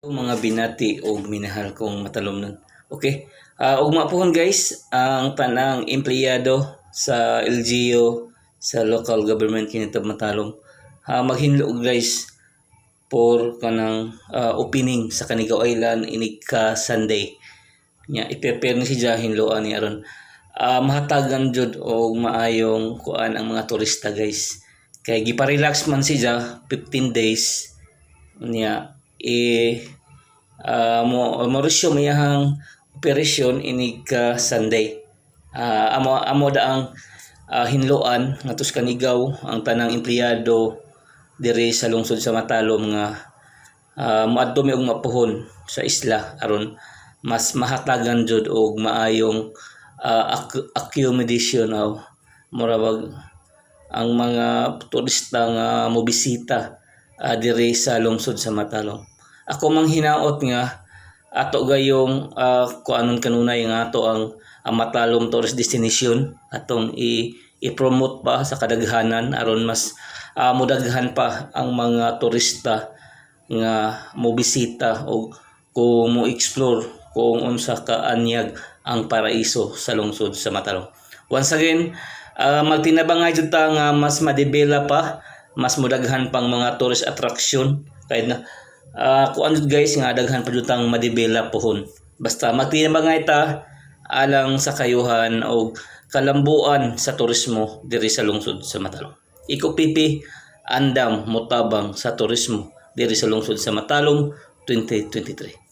Mga binati og minahal kong matalomnon. Okay. Ugma pohon, guys, ang tanang empleyado sa LGU, sa local government unit of Matalom. Maghinlo, guys, for kanang opening sa Canigao Island inig ka Sunday. Nya i-prepare ni siya, hinloan ni aron mahatagan jud og maayong kuan ang mga turista, guys. Kay gipa-relax man siya 15 days niya i mo mo resume iyahang operasyon inig ka Sunday. Amo amo da ang hinloan ngadto sa Canigao ang tanang empleyado diri sa lungsod sa Matalom nga moadto mi og mapuhon sa isla aron mas mahatagan jud og maayong accommodation o mura bag ang mga turista nga mobisita diri sa lungsod sa Matalom. Ako mang hinaot nga ato gayong kuanon kanunay nga ato ang Matalom tourist destination atong i i-promote pa sa kadaghanan aron mas modaghan pa ang mga turista nga mobisita o kung mo explore kung unsa ka anyag ang paraiso sa lungsod sa Matalom. Once again, magtinabangay jud ta nga mas ma-develop pa, mas modaghan pang mga tourist attraction kahit na kuan jud, guys, nga daghan pa jud tang ma-develop pohon. Basta magtinabangay ta alang sa kayuhan og kalambuan sa turismo diri sa lungsod sa Matalom. Iko pipi andam motabang sa turismo diri sa lungsod sa Matalom 2023.